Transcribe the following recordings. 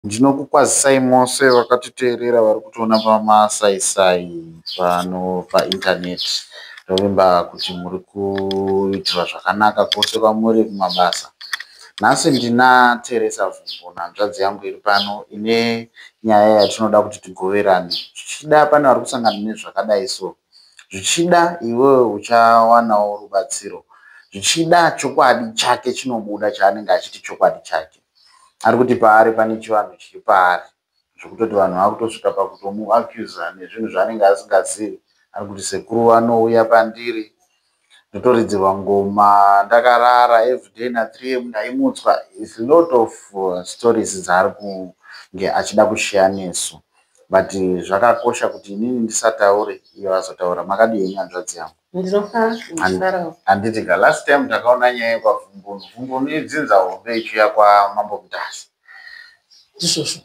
Ndinokukwazisai mose vakatiteerera vari kutiona pamasaisai pano paindaneti. Ndovimba kuti muri kuitirwa zvakanaka kwose kwamuri kumabasa. Nhasi ndina Teresa Vhumbo hanzvadzi yangu iri pano ine nyaya yatinoda kuti tigoverane. Zvichida pane vari kusangana nezvakadai so. Zvichida iwewe uchawanawo rubatsiro. Zvichida chokwadi chake chinobuda chaanenge achiti chokwadi chake. Ari kuti paari pane chivanhu chiri paari zvekutoti vanhu vakutosvika pakutomuacusa nezvinhu zvaanenge asingazivi. Ari kuti sekuru vanouya pandiri ndotoridzirwa ngoma ndakarara everyday na3 am ndaimutswa. Its lot of stories dzaari kunge achida kusheya nesu, but zvakakosha kuti inini ndisataure, iye vazotaura. Makadii, hanzvadzi yangu? Ndinofara. Handiti ka last time takaona nyaya yekwaVhumbunu. Vhumbunu idzinza hombe ichiuya kwaMambo Mutasa. Ndizvozvo.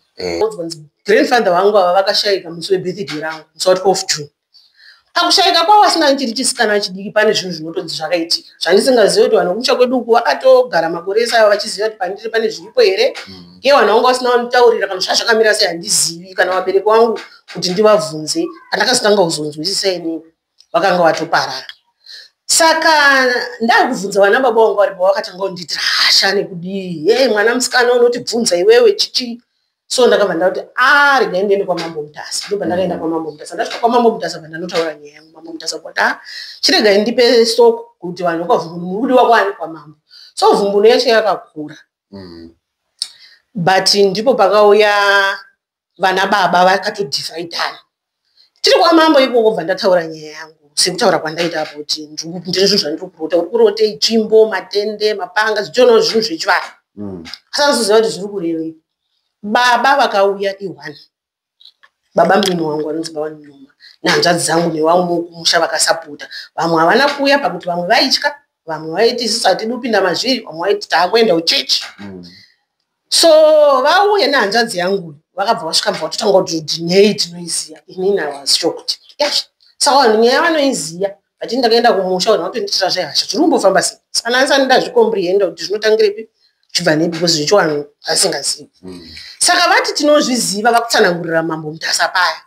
Grandfather vangu ava vakashayika musi webirthday rangu, musi wa12 June. Pakushayika kwavo asina chiri chisikana chidiki, pane zvinhu zvinotonzi zvakaitika zvandisingazivi kuti vanhu vokumusha kwedu uku vakatogara makore ese ava vachiziva kuti pandiri pane zviripo here. Iye vanhu vanga vasina kunditaurira kana zvazvakamira sei, handizivi, kana vabereki vangu kuti ndivabvunze. Pandakazotanga kuzonzwisisa inini, vakanga vatoparara. Saka ndakubvunza vana baba vangu varipo, vakatanga kundiitira hasha nekudii, "Ye mwana musikana, unotibvunza iwewe chichi?" So ndakabva ndati, "A, regai ndiende kwaMambo Mutasa." Ndobva ndakaenda kwaMambo Mutasa. Ndasvika kwaMambo Mutasa, bva ndanotaura nyaya yangu. Mambo Mutasa kuti, "A, chiregai ndipe soko kuti vanhu vekwaVhumbunu muri kudiwa kwani kwamambo." So Vhumbunu yacho yakakura, but ndipo pakauya vana baba vakatodhivhaidhana. Tiri kwamambo ikoko, bva ndataura nyaya yangu sekutaura kwandaita apo kuti ndine zvinhu zvandiri kurota. Uri kurotei? Tsvimbo, matende, mapanga, zvichionawo zvinhu zvechivanhu. Asi andizoziva kuti zviri kurevei. Baba vakauya i1, baba munini wangu vanonzi baba Munoma nehanzvadzi dzangu nevamwe kumusha vakasapota. Vamwe havana kuuya pakuti vamwe vaitya, vamwe vaiti, "Isusu hatidi kupinda mazviri," vamwe vaiti, "Taakuenda kuchechi." So vauye nehanzvadzi yangu, vakabva vasvika, bva vatotanga kuti, "Nyaya tinoiziva." Inini I was shocked. Yes, saka vanhu nyaya vanoiziva, but ndakaenda kumusha, vanhu vatondiitira zvehasha, zviri kumbofamba sei? Saka ndandisati ndazvicomprehenda kuti zvinotangirepi, zvichibva nepi, because zvechivanhu asingazivi. Saka vati tinozviziva, vakutsanangurira Mambo Mutasa paya.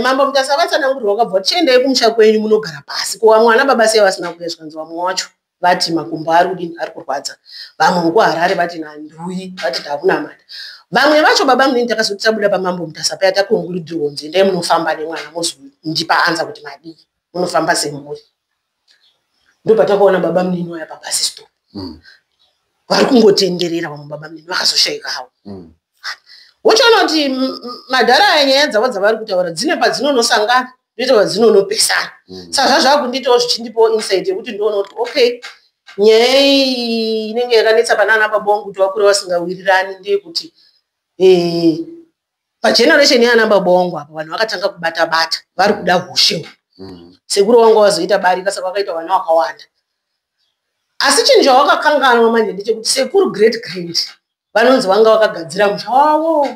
Mambo Mutasa vatsanangurirwa, vakabva kuti, "Chiendai kumusha kwenyu munogara pasi." Ko vamwe vana baba sei vasina kuuya? Zvikanzi vamwe wacho vati makumbo ari kudini, ari kurwadza. Vamwe vekuHarare vati nandui, vati takunamata. Vamwe vacho baba munini takazoti tabuda paMambo Mutasa paya, taconcludirwa kunzi, "Endai munofamba nemwana, mozondipa anza kuti madii, munofamba semhuri." Ndopatakaona baba munini waya pabus stop vari kungotenderera. Vamwe baba munini vakazoshayikawo. Wochiona kuti madhara aya, nyaya dzavo dzavari kutaura dzine padzinonosangana, ndoita padzinonopesana. Saka zvazvakundiitawo, zvichindipawo insight yekuti ndione kuti okay, nyaya iyi inenge yakanetsa pana ana baba vangu kuti vakure vasingawirirani ndeyekuti pageneration yaana baba vangu apa, vanhu vakatanga kubata bata vari kuda hushe. Sekuru vangu vazoita barika, saka vakaita vana vakawanda. Asi chinhu chavakakanganwa manje ndechekuti sekuru great grand vanonzi vanga vakagadzira musha wavo,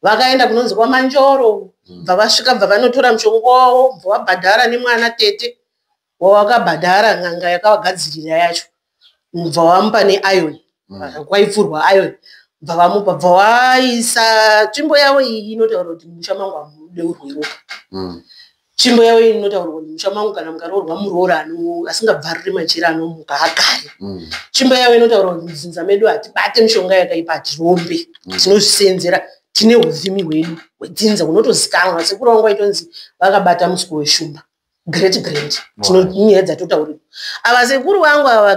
vakaenda kunonzi kwaManjoro, bva vasvika, bva vanotora mushonga wavo, bva vabhadhara nemwana tete wavakabhadhara, n'anga yakavagadzirira yacho, bva vamupa neiron. Kwaipfurwa iron, bva vamupa, bva vaisa tsvimbo yavo. Iyi inotaura kuti musha mangu hamudeurwi ropa. Tsvimbo yavo iyi inotaura kuti musha mangu kana mukaroorwa muroora asingabvaruri machira anomuka agare. Tsvimbo yavo inotaura kuti mudzinza medu hatibate mishonga yakaipa, hatirombe, tinozvisenzera, tine uvhimi hwedu hwedzinza hunotozikanwa. Sekuru vangu vaitonzi vakabata muswe weshumba, great grand. Nyaya dzatotaurira ava sekuru vangu ava,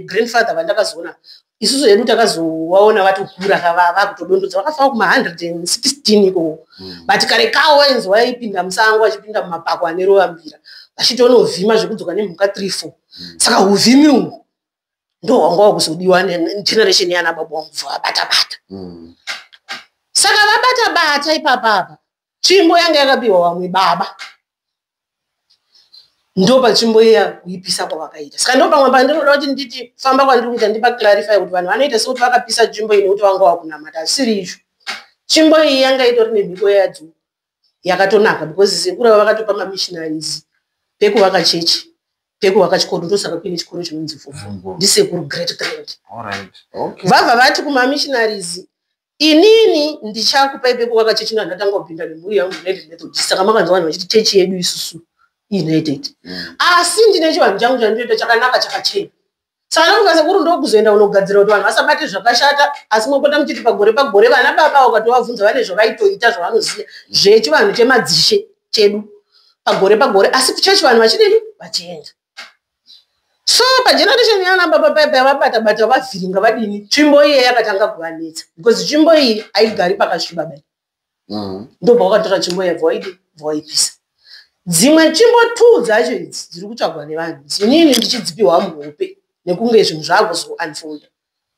grandfather vandakazoona, isusu hedu takazovaona vatokura, vakutodondodza, vakafa kuma116 ikoko. But kare kavo vainzi vaipinda musango, vachipinda mumapako ane rovambira, vachitonovhima zvekudzoka nemhuka 3 4. Saka uvhimi uhu ndo hwanga hwakuzodiwa negeneration yana baba vangu, bva vabata bata. Saka vabata bata ipapapa, tsvimbo yanga yakapiwa vamwe baba, ndo patsvimbo iya kuipisa kwavakaita. Saka ndo pamwe pandinoda kuti nditi famba kwandiri kuita ndipaclarify kuti vanhu vanoita sekuti vakapisa tsvimbo iyi nekuti vanga vakunamata. Asiri izvo, tsvimbo iyi yanga itori nemhiko yadzo yakatonaka, because sekuru ava vakatopa mamissionaries pekuvaka chechi. Pekuvaka chikoro, ndosaka kuine chikoro chinonzi Vhumbu. Ndisekuru great grand. Alright. Okay. Vabva vati kumamissionaries, inini ndichakupai pekuvaka chechi. Ndandatanga kupinda nemhuri yangu United Methodist, saka makanzwa vanhu vachiti chechi yedu isusu United. Asi ndine chivanhu changu chandinoita chakanaka, chakachena. Saka ndafunga sekuru ndokuzoenda kunogadzira kuti vanhu vasabate zvakashata, asi mopota muchiti pagore pagore vana baba ukatovabvunza vane zvavaitoita zvavanoziva zvechivanhu chemadzishe chedu pagore pagore, asi kuchechi vanhu vachidini? Vachienda. So pageneration yana baba paipa vabata bata, vavhiringa, vadini, tsvimbo iye yakatanga kuvanetsa because tsvimbo iyi haigari pakasviba bai. Ndobva wakatora tsvimbo yabva waidi, bva waipisa. Dzimwe tsvimbo two dzacho idzi dziri kutsvagwa nevanhu, inini ndichidzipiwa muhope nekunge zvinhu zvakuzounfolda,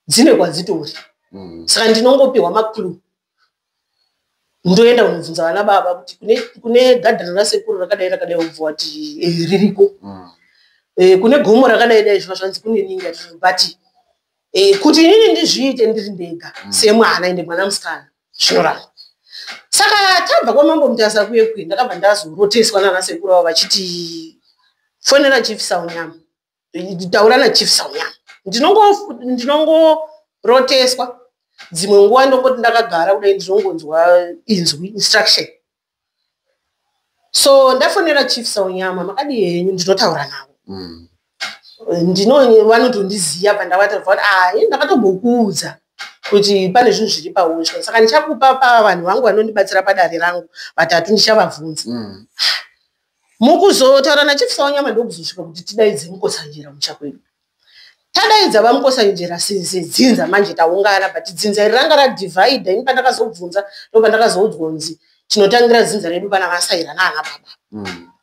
dzine kwadzitori. Saka ndinongopiwa maclue, ndoenda kunobvunza vana baba kuti kune gadhani rasekuru rakadai rakadai, ubva wati, "Eh, ririko." Kune gomo rakadai dai, zviva zvanzi kune ninga, but kuti inini ndizviite ndiri ndega semwana, ende mwana musikana, zvinoramba. Saka tabva kwamambo Mutasa kuye kuye, ndakabva ndazoroteswa nana sekuru avo vachiti, fonera Chief Saunyama, taura naChief Saunyama. Ndinongoroteswa dzimwe nguva, ndongoti ndakagara kudai, ndinongonzwa inzwi, instruction. So ndafonera Chief Saunyama, makadii henyu? Ndinotaura navo. Ndino vanotondiziva. Pandavataura kuti, ah, ini ndakatombokuudza kuti pane zvinhu zviri pauswa, saka ndichakupa pavanhu vangu vanondibatsira padare rangu vatatu, ndichavabvunza. Mukuzotaura naChief Saunyama, ndokuzosvika kuti tidaidze Mukotsanjera musha kwedu. Tadaidza vaMukotsanjera sedzinza, manje taungana, but dzinza iri ranga radivide. Ini pandakazobvunza, ndopandakazoudzwa kunzi tinotangira dzinza redu pana vasaira naana baba.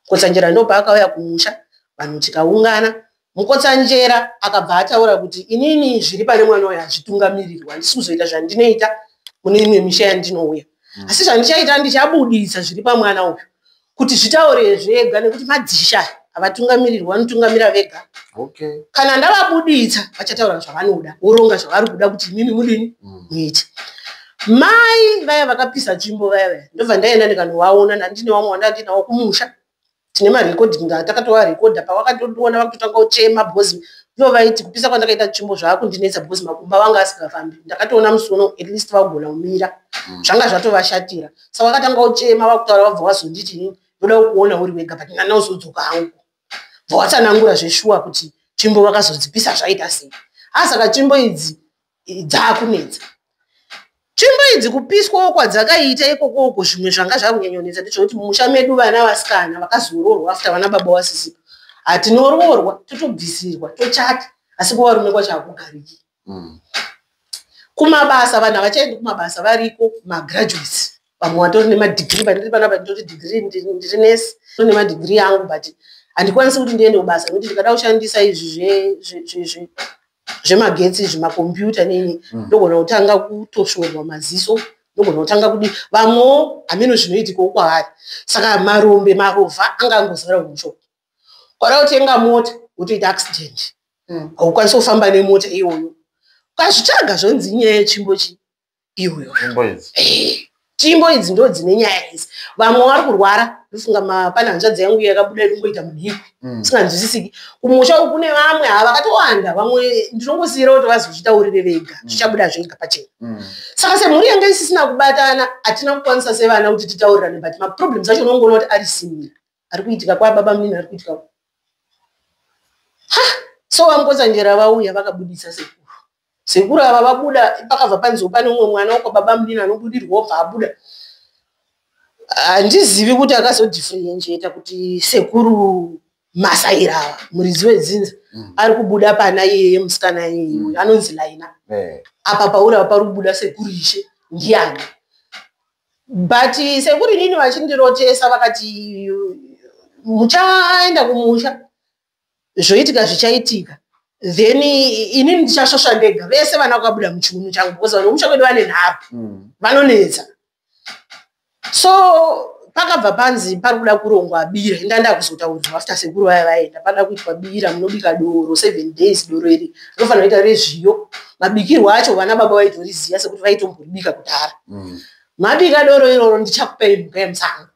Mukotsanjera ndopaakauya kumusha, vanhu tikaungana. Mukotsanjera akabva ataura kuti, inini zviri pane mwana uyu hazvitungamirirwa, handisi kuzoita zvandinoita mune imwe misha yandinouya, asi zvandichaita, ndichabudisa zviri pamwana uyu kuti zvitaure zvega, nekuti madzisha havatungamirirwa, vanotungamira vega. Kana ndavabuditsa, vachataura zvavanoda, voronga zvavari kuda kuti imimi mudini? Muite. Mai vaya vakapisa tsvimbo vaya vaya, ndobva ndaenda ndikanovaona. Ndandine vamwe vandandinawo kumusha, tine marecording atakatovarekodha. Pavakatondiona vakutotanga kuchema because ivo vaiti kupisa kwandakaita tsvimbo zvakundinetsa, because makumba vanga asingafambi. Ndakatoona musi uno at least vagona kumira. Zvanga zvatovashatira, saka vakatanga kuchema, vakutaura, vabva vazonditi, inini ndoda kukuona uri wega, but ndana uzodzoka hangu. Bva watsanangura zveshuwa kuti tsvimbo vakazodzipisa zvaita sei. Ha, saka tsvimbo idzi dzaakunetsa. Tsvimbo idzi kupiswawo kwadzakaita ikokoko, zvimwe zvanga zvakunyanyonetsa ndezvekuti mumusha medu vana vasikana vakazoroorwa after vana baba vasisipo, hatinoroorwa, totobvisirwa, tochata, asi kuvarume kwacho hakugariki. Kumabasa vanhu havachaendi kumabasa, variko magraduates, vamwe vatori nemadegree. Pandiri panapa nditori degree, ndiri nesi nemadegree angu, but handikwanisi kuti ndiende kubasa nekuti ndikada kushandisa izvi zvemagetsi izvi, makombiyuta nini, ndogona kutanga kutosvorwa maziso, ndogona kutanga kudi. Vamwewo hameno zvinoitikawo kwavari. Saka marombe, marovha anga angozara mumusha. Kwada kutenga mota, wotoita accident, haukwanisi kufamba nemota iyoyo. Ukazvitsvaga, zvonzi inyaya yetsvimbo chi iyoyo. Tsvimbo idzi. Tsvimbo idzi ndo dzine nyaya idzi. Vamwe vari kurwara, ndofunga pane hanzvadzi yangu yakabuda iri kungoita munhikwi singanzwisisiki. Kumusha uku kune vamwe hava vakatowanda, vamwe ndinongosiyira kuti vazozvitaurire vega, zvichabuda zvega pachena. Saka semhuri yanga isisina kubatana, hatina kukwanisa sevana kuti titaurirane, but maproblems acho unongoona kuti ari similar, ari kuitika kwababa munini, ari kuitika ha. So vaMukotsanjera vauya, vakabudisa sekuru. Sekuru ava vabuda, pakabva panziwo pane umwe mwana wekwababa munini anobudirwa, obva abuda. Handizivi kuti akazodifferentiata kuti sekuru Masaira ava, muridzi wedzinza, ari kubuda pana iyeye musikana iyeye uyu anonzi Laina. Apa pauri apa pari kubuda sekuru Ishe ndiani? But sekuru inini vachindirotesa vakati, muchaenda kumusha, zvoitika zvichaitika, then inini ndichasvosva ndega vese vana vakabuda muchiuno changu, because vanhu vomusha kwedu vane nharo, vanonetsa. So pakabva panzi pari kuda kurongwa bira. Inda kuzotaurirwa after sekuru vaya vaenda, pada kuitwa bira, munobika doro 7 days. Doro iri rinofanira kuita rezviyo. Mabikirwo acho vana baba vaitoriziva sekuti vaitomboribika kudhara. Mabika doro iroro, ndichakupai mhuka yemusango,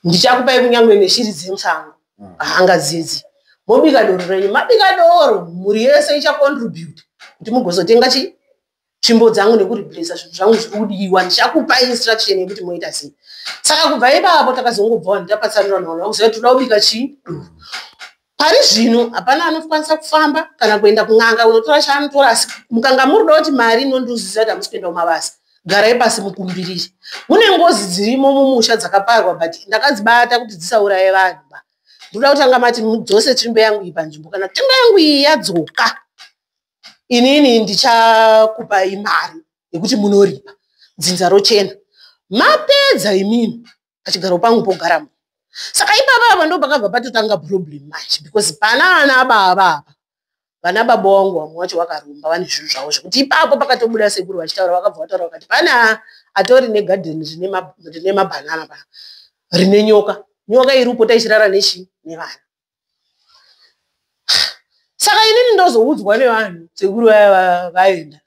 ndichakupai kunyange neshiri dzemusango. Hanga dzidzi. Mobika doro renyu, mabika doro, mhuri yese ichacontribute kuti mugozotenga chi tsvimbo dzangu nekureplaca zvinhu zvangu zviri kudiwa. Ndichakupa instruction yekuti moita sei. Saka kubva ipapo takazongobva vanhu tapatsanura, navanhu vakuziva kuti toda kubika chii. Doro pari zvino hapana anokwanisa kufamba kana kuenda kun'anga unotora chaanotora, asi mukanga muri kuda kuti mari inonduzisa kuti hamusi kuenda kumabasa, garai pasi mukumbirire. Mune ngozi dzirimo mumusha dzakaparwa, but ndakadzibata kuti dzisauraye vanhu ba. Ndoda kutanga mati mudzose tsvimbo yangu iyi panzvimbo. Kana tsvimbo yangu iyi yadzoka, inini ndichakupai mari yekuti munoripa dzinza rochena. Mapedza imimi, pachigaro pangu pogara munhu. Saka ipapa apa ndo pakabva patotanga problem manje, because pana ana baba apa, vana baba vangu vamwe vacho vakaromba, vane zvinhu zvavo, zvekuti ipapo pakatobuda sekuru vachitaura, vakabva vataura vakati pane atori negadheni rine mabhanana pana rine nyoka, nyoka iripo taichirara nechi nevana. Saka inini ndozoudzwa nevanhu, sekuru vaya vaenda,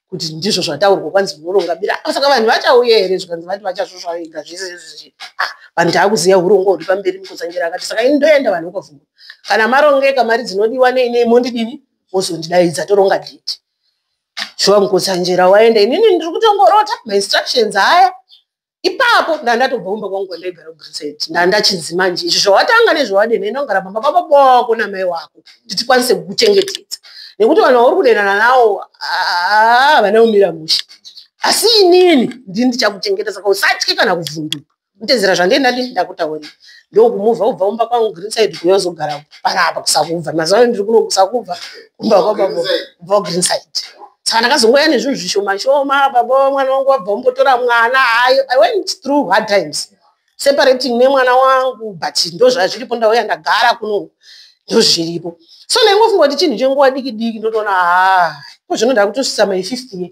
kuti ndizvo zvataurwa, kwanzi munoronga bira. Saka vanhu vachauya here? Zvikanzi vati vachazvozva vega zvese zvese. Ah, vanhu taakuziva urongwa huri pamberi. Mukotsanjera akati saka ini ndoenda, vanhu vokavhunga kana marongeka mari dzinodiwa nei nei, mondidini, mozondidaidza toronga date. Shuwa Mukotsanjera waenda, inini ndiri kutongorota mainstructions aya. Ipapo ndandatobva kumba kwangu kwandaigara kuGreenside, ndandachinzi manje izvi zvawatanga nezvawadena, enda kugara pamba pababa wako namai wako kuti tikwanise kukuchengetedza, nekuti vanhu vauri kudenana nawo havana kumira mushe, asi inini ndini ndichakuchengeta, saka usatye kana kuvhunduka, mutedzera zvandienda ndi ndakutaurira. Ndokumuvha kubva kumba kwangu Greenside kuuya kuzogara panapa kusakubva. Mazuva ano ndiri kuno kusakubva kumba kwababa, kubva kuGreenside. Saka ndakazongouya nezvinhu zvishoma shoma. Baba mwana wangu wabva umbotora mwana. I went through hard times separating nemwana wangu, but ndo zvazviripo. Ndauya ndagara kuno, ndozviripo. So ndaingofunga kuti chinhu chenguva diki diki, ndotoona ha, ko zvino ndakutosvitsa my fifth year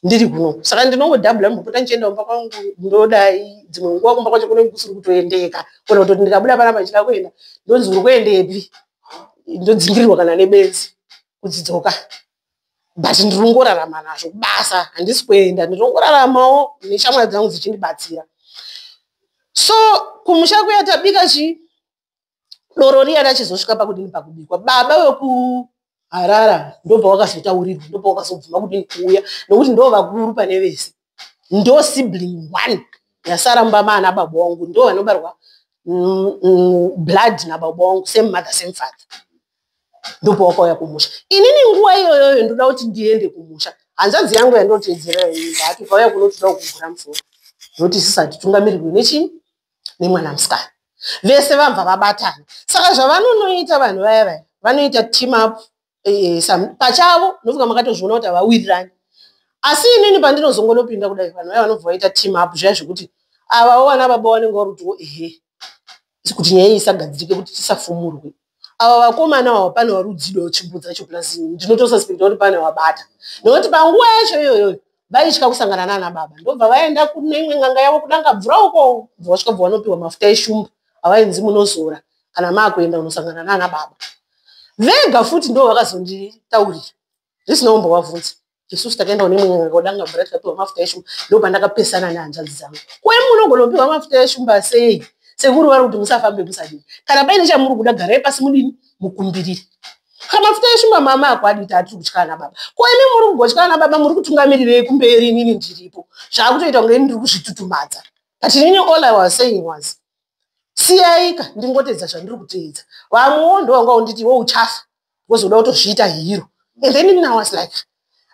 ndiri kuno. Saka ndinongodhabhula, mbopota ndichienda kumba kwangu, ndodai dzimwe nguva kumba kwacho kunenge kusiri kutoendeka, kana kutoti ndikabuda panapa ndichida kuenda, ndonzi uri kuendepi, ndodzingirirwa kana nebenzi kudzidzoka. But ndiri kungorarama nazvo. Kubasa handisi kuenda, ndinongoraramawo neshamwari dzangu dzichindibatsira. So kumusha kuya tabika chi doro riya, rachizosvika pakudini, pakubikwa, baba vekuharara ndobva wakazotaurirwa, ndobva wakazobvuma kudini, kuuya, nokuti ndo vakuru pane vese, ndo sibling one yasara mumba maana baba wangu, ndo vanobarwa blood nababa wangu, same mother, same father. Ndobva wakauya kumusha. Inini nguva iyoyoyo ndoda kuti ndiende kumusha, hanzvadzi yangu yandotedzera ndati ukauya kuno toda kugura musoro, nokuti isusu hatitungamirirwe nechii, nemwana musikana. Vese vabva vabatana. Saka zvavanonoita vanhu vaya vaya, vanoita team up pachavo, nofunga makatozviona kuti havawirirani. Asi inini pandinozongonopinda kudai, vanhu vaya vanobva vaita team up zviya, zvekuti avawo vana baba vanenge vari kutiwo ehe, kuti nyaya iyi isagadzirike, kuti tisafumurwe. Ava vakomana ava pane vari kudzidawo tsvimbo dzacho, plus ndinotosuspecta kuti pane vabata, nekuti panguva yacho iyoyoyo vaitya kusangana nana baba. Ndobva vaenda kune imwe n'anga yavo kudangabvura uko, bva vasvika, bva vanopiwa mafuta eshumba avainzi munozora kana maakuenda kunosangana nana baba. Vega futi ndo vakazonditaurira zvisina kumbovabvunza. Isusu takaenda kune imwe n'anga kudangabvura, tikapiwa mafuta eshumba. Ndo pandakapesana nehanzvadzi dzangu. Kwe munogonopiwa mafuta eshumba sei? Sekuru vari kuti musafambe, musadini, kana paine chamuri kuda garai pasi mudini, mukumbirire. Mafuta eshumba mama akwadi, tatiri kutya na baba. Ko imi muri kugotya na baba, muri kutungamirirei kumberi? Inini ndiripo, zvaakutoita kunge ndiri kuzvitutumadza, but inini all I was saying was siyaika ndingotedza zvandiri kuteedza. Vamwewo ndo vanga unditi wo uchafa wozoda kutozviita hero, and then inini I was like,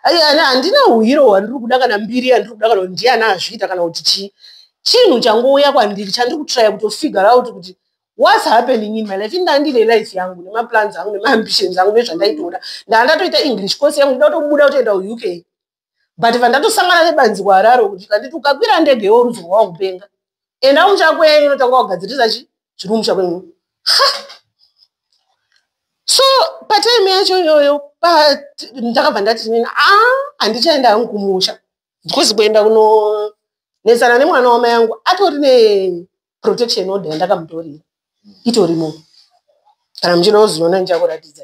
handina uhero hwandiri kuda kana mbiri yandiri kuda, kana kuti ndiani azviita, kana kuti chii. Chinhu changouya kwandiri chandiri kutraya kutofigure out kuti what's happening in my life. Inda ndine life yangu nemaplans angu nemaambitions angu nezvandaitoda. Ndandatoita English course yangu, ndoda kutobuda kutoenda kuUK, but vandatosangana nebanzi kuHarare kuti kanditi ukakwira ndege yorudzi rwawakupenga, enda kumusha kwenyu, unotanga wagadzirisa chi zviri kumusha kwenyu. So patime yacho iyoyo ndakabva ndati nini a handichaenda hangu kumusha, because kuenda kunonetsana nemwana wamai angu atori neprotection order yandakamutorera itorimo. Kana muchida kuziona ndichakuratidza,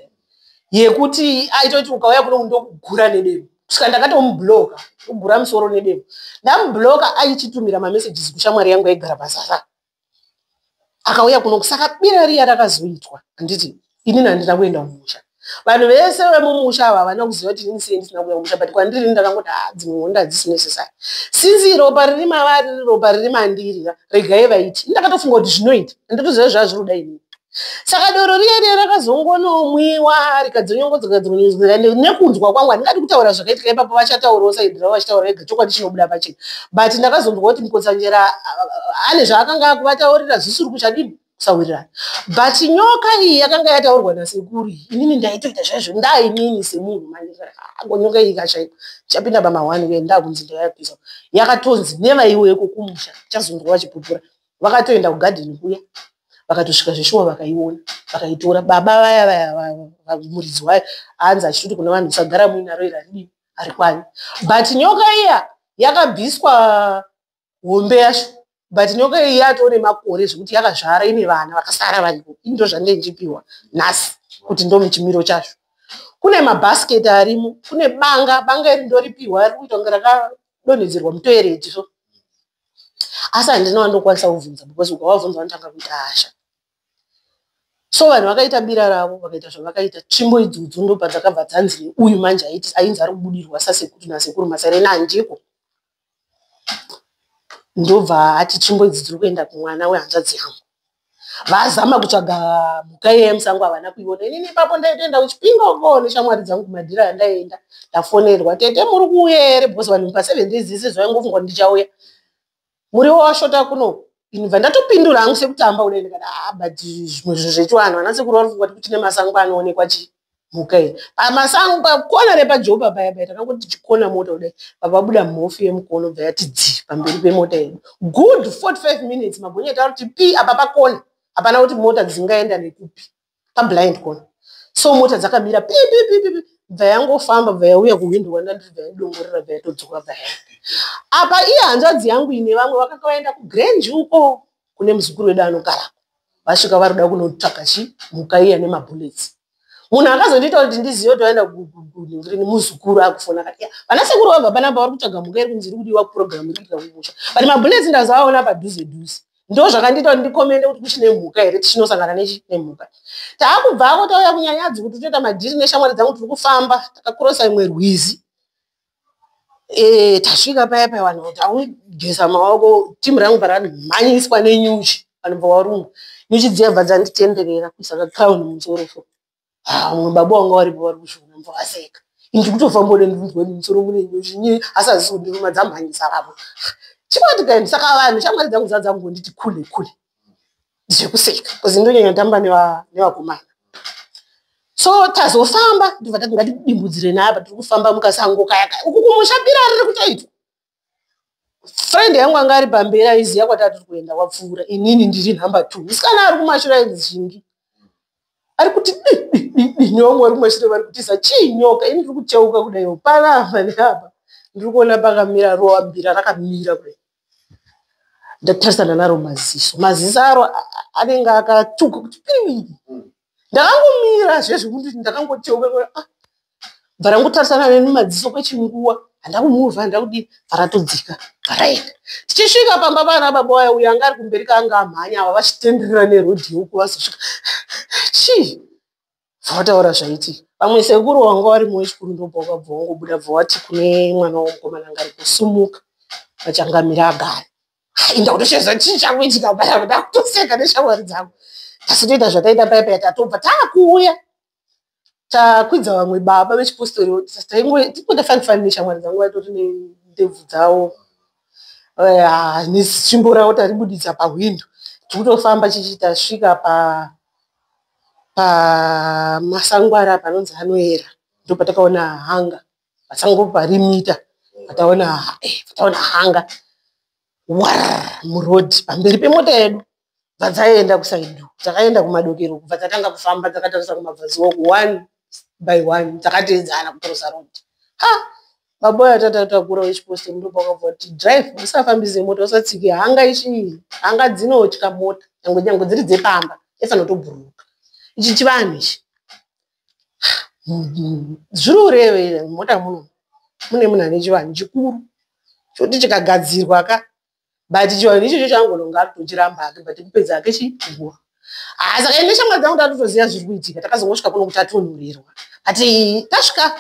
yekuti aitoti ukauya kuno ndokugura nedemo. Kusvika ndakatomublocka, kugura musoro nedemo. Ndamubloka, aichitumira mamessages kushamwari yangu aigara pasasa. Akauya kuno, saka bira riya rakazoitwa, handiti? Inini handina kuenda mumusha. Vanhu vese vemumusha ava havana kuziva kuti inini sei ndisina kuuya kumusha, but kwandiri ndakangoti, ha, dzimwe hondo hadzisi necessary, since ropa riri mavari riri ropa riri mandiri, regai vaiti. Ndakatofunga kuti zvinoita, handitoziva zvazviri kuda inini. Saka doro riya riya rakazongonomwiwa, rikadzonyongodzwa nekunzwa kwangu. Handingadi kutaura zvakaitika ipapo, vachataurawo side ravo, vachitaura ega, chokwadi chinobuda pachena. But ndakazonzwa kuti Mukotsanjera ane zvaakanga akuvataurira zvisiri kuchadini, kusawirirana. But nyoka iyi yakanga yataurwa nasekuru, inini ndaitoita zvaizvo, ndainini semunhu manje nyoka iyi ikashaikwa, chapinda pamahwani uye ndakunzi ndayapisa. Yakatonzi nevaiweko kumusha, chazonzwa vachipupura, vakatoenda kugadheni kuya, vakatosvika zveshuwa, vakaiona, vakaitora. Baba vaya vaya, muridzi wayo hanzi achitoti kuna vanhu, "Usagara muinaro, iri haridini, harikwani." But nyoka iya yakabviswa hombe yacho, but nyoka iyi yatone makore zvekuti yakazvara, ine vana vakasara variko. Ini ndo zvandee ndichipiwa nhasi kuti ndo muchimiro chazvo. Kune mabhasiketi arimo, kune banga. Banga iri ndoripiwa, riri kuita kunge rakadonhedzerwa mutoilet so, asi handina wandokwanisa kubvunza, because ukavabvunza vanotanga kuita hasha. So vanhu vakaita bira ravo, vakaita zvavakaita. Tsvimbo idzodzo ndobva dzakabva dzanzi uyu manje ainzi ari kubudirwa sasekuru nasekuru Masareni, handiko, ndobva ati tsvimbo idzi dziri kuenda kumwana wehanzvadzi yangu. Vazama kutsvaga mhuka iya yemusango, havana kuiona. Inini ipapo ndaitoenda kuChipinga uko neshamwari dzangu kumadhira andaienda. Ndafonerwa, "Tete, muri kuuya here?" Because vanhu pa7 days ese zvaingofungwa ndichauya. "Muriwo washota kuno." Inibva ndatopindura hangu sekutamba kudai, ndikati, "Ah, but zvimwe zvinhu zvechivanhu, vana sekuru vari kufunga kuti kuchine masango anoonekwa chi mhuka iyi pamasango." Pakona repaJopa paya paya, takangoti tichikona mota kudai, papabuda mhofu yemukono, bva yati dzi pamberi pemota yedu. Good 45 minutes magonyeti ari kuti pi apa pakona, hapana kuti mota dzingaenda nekupi, pablind corner. So mota dzakamira pi pi pi pi, bva yangofamba, bva yauya kuhwindo kwandandiri, bva yadongorera, bva yatodzoka, bva yaenda. Apa iye hanzvadzi yangu ine vamwe vakanga vaenda kuGrange uko kune muzukuru wedu anogarako. Vasvika, vari kuda kunotsvaga chi mhuka iya nemabullets. Munhu akazondiita kuti ndizive kuti vaenda kunhingirini, muzukuru akufona akati, "Vana sekuru vabva panapa, vari kutsvaga mhuka iri kunzi iri kudiwa kupurogiramu iri kuitika kumusha, but mabullets ndazoaona padhuze dhuze." Ndo zvakandiita kuti ndikomende kuti kuchine mhuka here, tichinosangana nemhuka. Taakubvako, tauya kuNyanyadzi kuti toita madhiri neshamwari dzangu. Tiri kufamba, takakurosa imwe rwizi. Tasvika paya paya, vanhu taugeza maoko, timu rangu paramhanyiswa nenyuchi, vanobva varumwa. Nyuchi dziya bva dzanditenderera kuisa kacrown mumusoro. So mumwe baba wanga varipo vari kuzviona, mubva vaseka. Ini ndikutofamba ude, ndikunzwa kuti musoro mune nyuchi nyi, asi hadzisi kundiruma, dzamhanyisa vapo chimati kaini. Saka vanhu, shamwari dzangu dzadzangonditi kule kule zvekuseka, because ndonyanya kutamba nevakomana. So tazofamba, ndobva tati ngatidimbudzire naapa. Tiri kufamba mukasango kaya kaya uku kumusha, bira riri kutoitwa. Friend yangu anga ari pamberi, aiziva kwatatiri kuenda, wapfuura. Inini ndiri number 2, musikana ari kumashure ainzi Zhingi ari kuti di di di di, nevamwe vari kumashure vari kutiza chii, nyoka. Ini ndiri kucheuka kudaiwo panapa neapa, ndiri kuona pakamira rovambira, rakamira kudai. Ndatarisana naro maziso, maziso aro anenge akatsvuka kuti piriviri. Ndakangomira zvezvekuti ndakangocheuka, ah, bva rangotarisana neni madziso kwechinguva. Handakumuvha, handakudii, bva ratodzika, bva raenda. Tichisvika pamba pana baba waya, uyo anga ari kumberi kaanga amhanya, ava vachitenderera nerodhi uku, vazosvika chii, bva vataura zvaitika. Vamwe sekuru wanga warimo wechikuru ndobva wakabva wangobuda, bva wati kune mwana womukomana anga ari kusumuka, vachangamira agara. Inda kutosheza, chii chakuitika paya? Ndakutoseka neshamwari dzangu. Tasitoita zvataita paya paya, tatobva taakuuya, takwidza vamwe baba vechipostori. Taingoita fani fani neshamwari dzangu, vaitori nendebvu dzavo netsvimbo ravo, taribuditsa pahwindo. Tikutofamba chichi, tasvika pamasango ari apa anonzi anoera, ndopatakaona hanga pasango parimita. Pataona hanga war murodhi pamberi pemota yedu, bva dzaenda kuside, dzakaenda kumadokero, kubva dzatanga kufamba dzakatarisa kumabvazuva uku, one by one, dzakateedzana kucrossa road. Ha, baba uya tatatakura wechipostori ndopakabva kuti, "Drive, usafambise mota, usatsike hanga ichi, hanga dzinotya mota, nyangwe nyangwe dziri dzepamba, yafanira kutobhururuka. Ichi chivanhu ichi." Zviri ureve mota muno mune munhu ane chivanhu chikuru chokuti chikagadzirwa ka. But chivanhu ichocho changononga atochiramba hake, but kupedza hake chinguva. Ah, saka ine shamwari dzangu tatotoziva zviri kuitika. Takazongosvika kuno kuti atonhorerwa, but tasvika.